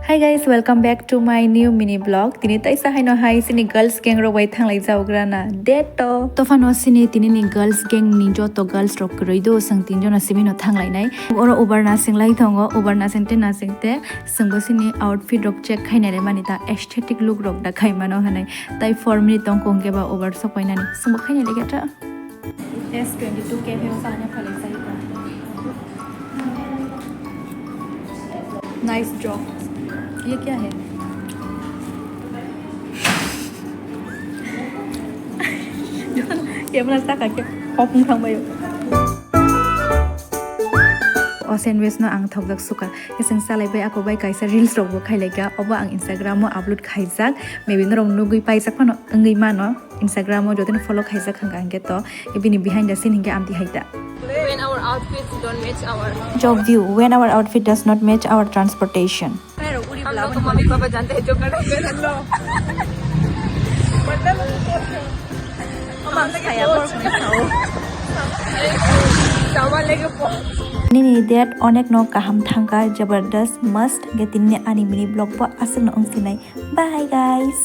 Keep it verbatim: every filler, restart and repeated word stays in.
Hi guys, welcome back to my new mini vlog. Tini taisa haino hai sini girls gang rok bai thanglai jaogra na date to. Tophano sini tini ni girls gang ni joto girls rok kwrwi do, swng tin jona simi no thanglai nai. Oro Uber nasing lai tongo, Uber nasing te nasing te swngbo sini outfit rok check khainai re mani ta aesthetic look rok da khai mano hanai. Tai four minute tong kong keba Uber sok painani. Swngbo khainai le khe ta. S twenty two cafe o sana phalai sai ko. Nice job. Ye kya hai? Camera ta ka ke pop thang bayo. O sandwich no ang thokjak suka. Keseng salai bai ako bai kaisa reels rok bo khailai ka. Obo ang Instagram o upload khaijak. Maybe norok nugui paijak phano wngwi mano. Instagram o jotono follow khaijak hwnkha hwnkhe to bini behind the scene hwnkhe amtwi hai ta. When our outfits don't match our Job view, when our outfit does not match our transportation. हम लोग को mummy papa जानते हैं जो करते हैं। Nini date onek no kaham thangkha, jabardast, mast, hwnkhe tini ani mini vlog bo aswk no wngsinai. Bye guys.